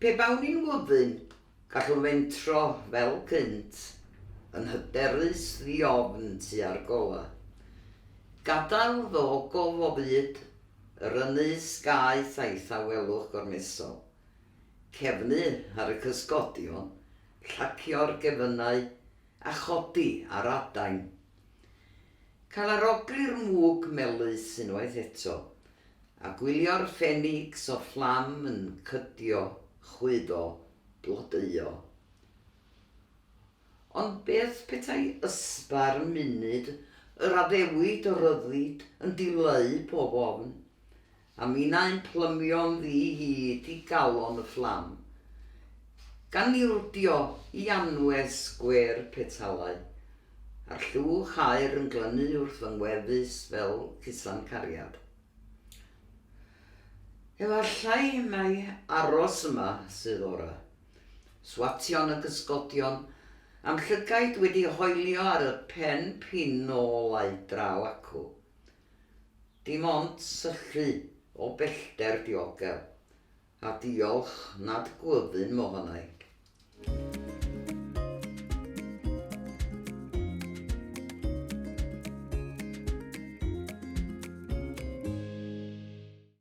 Pe bawn i'n wyfyn, gallwn fentro fel cynt, yn hyderus ddi-ofn tua'r gola. Gadael fy ogof o fyd, yr ynys gaeth a'i thawelwch gormesol. Cefnu ar y cysgodion, llacio'r gefynnau, a chodi ar adain. Cael arogli'r mwg melys unwaith eto, a gwylio'r ffenics o fflam yn cydio, chwyddo, blodeuo. Ond beth petai ysba'r munud yr addewid o ryddid yn dileu pob ofn, a minnau'n plymio'n ddi-hid i galon y fflam, gan ildio i anwes gwêr petalau, a'r llwch aur yn glynu wrth fy ngwefus fel cusan cariad. Efallai mai aros yma sydd ora. Swation y cysgodion, a'm llygaid wedi hoelio ar y pen pin ôl a'i draw acw. Dim ond syllu o bellter diogel, a diolch nad gwyfyn mohonai.